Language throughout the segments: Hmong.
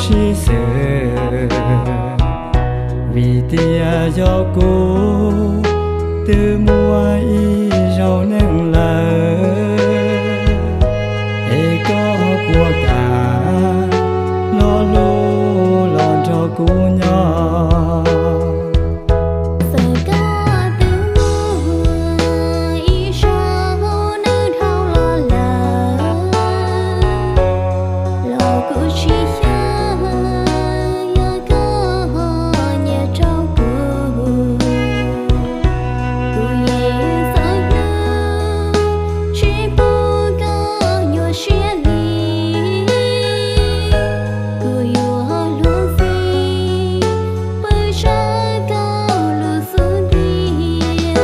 sib xws, vim tias yog kuv twb muaj ib zaug neeg lawm, es koj puas kam lo lus los nrog kuv nyob. Txawm koj twb muaj ib zaug neeg dhau los lawm, los kuv tsis xyaw, yog koj nyiam rau kuv, kuv yeej xav hlub, tsis pub koj nyuaj siab li. Kuv yuav luag ntxhi, pw saib koj lub xub ntiag.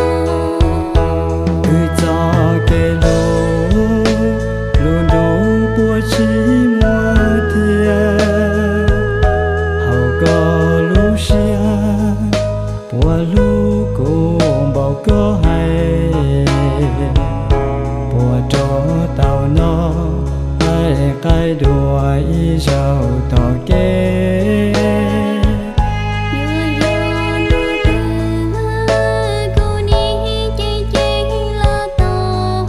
Wb txoj kev hlub, lub ntuj puas tsis muaj thiab, hauv koj lub siab puas hlub kuv npaum koj hais, puas rov tau noj, hais qaib dua ib zaug tom kev. Yuav yog hnub twg kuv nim ceeb ceeb los tau,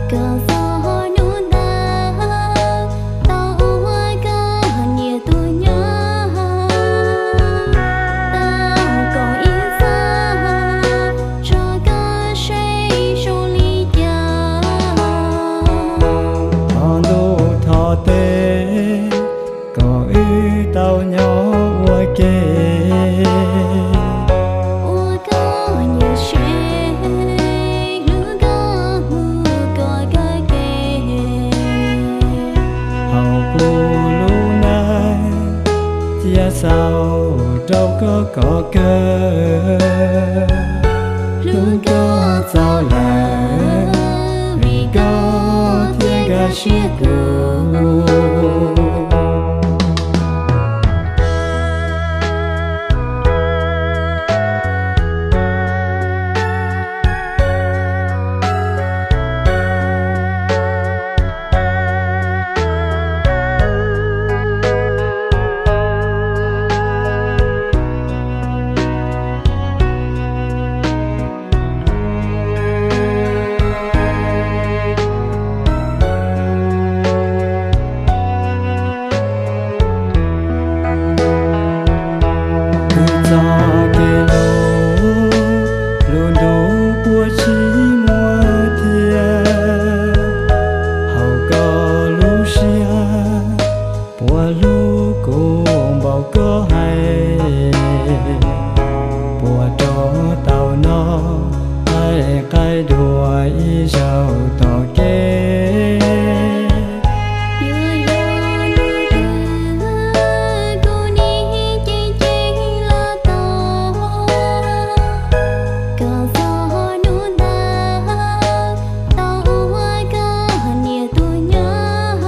kom txog hnub ntawd tau ua koj niam tus nyob. Tau kom ib txhis tso koj seb zoo li cas. Thov ntuj thov teb kom wb tau nyob ua ke, ua koj niam seb hlub koj mus kom kawg ke. Hauv kuv lub neej cia xaus rau koj kom kawg. Hlub koj txaus lawm, vim koj thiaj nkag siab kuv. Wb txoj kev hlub, lub ntuj puas tsis muaj thiab, hauv koj lub siab puas hlub kuv npaum koj hais, puas rov tau noj, hais qaib dua ib zaug tom kev. Yuav yog hnub twg kuv nim ceeb ceeb los tau, kom txog hnub ntawd tau ua koj niam tus nyob.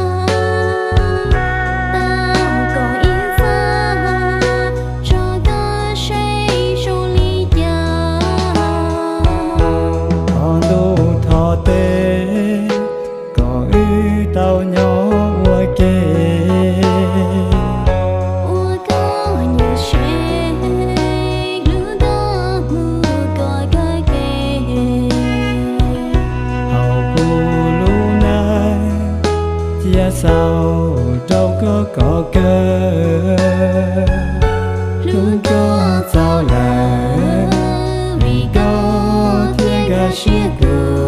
Tau kom ib txhis tso koj seb zoo li cas. Thov ntuj thov teb kom wb tau nyob ua ke, ua koj niam seb hlub koj mus kom kawg ke. Hauv kuv lub neej cia xaus rau koj kom kawg. Hlub koj txaus lawm, vim koj thiaj nkag siab kuv.